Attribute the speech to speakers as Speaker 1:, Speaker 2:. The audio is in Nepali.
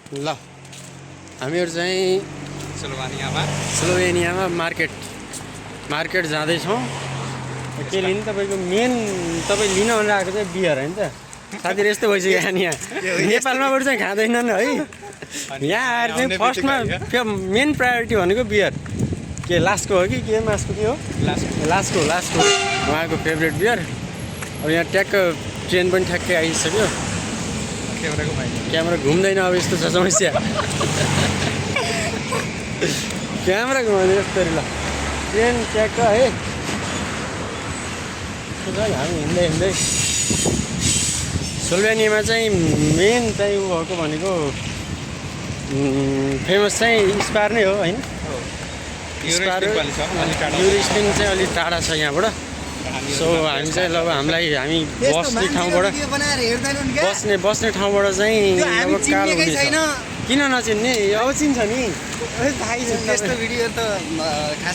Speaker 1: ल हामीहरू चाहिँ स्लोभेनियामा मार्केट जाँदैछौँ। के लिने तपाईँको मेन तपाईँ लिन भनेर आएको चाहिँ बियर होइन त साथीहरू। यस्तो भइसक्यो यहाँ नेपालमा बरु चाहिँ खाँदैनन् है, यहाँ आएर चाहिँ फर्स्टमा मेन प्रायोरिटी भनेको बियर। के लास्टको हो कि के मासको के हो? लास्टको उहाँको फेभरेट बियर। अब यहाँ ट्याक्क ट्रेन पनि ठ्याक्कै आइसक्यो, क्यामेरा घुम्दैन। अब यस्तो छ समस्या, क्यामेरा घुमाउने यस्तरी। ल ट्रेन ट्याक्क है हामी हिँड्दै स्लोभेनियामा चाहिँ मेन चाहिँ ऊ भएको भनेको फेमस चाहिँ स्पार नै हो होइन। स्पार युरिस्टिङ चाहिँ अलिक टाढा छ यहाँबाट। सो हामी चाहिँ अब हामी बस्ने ठाउँबाट चाहिँ अब कालो हुनेछ। किन नचिन्ने? अब चिन्छ नि।
Speaker 2: त्यस्तो भिडियो त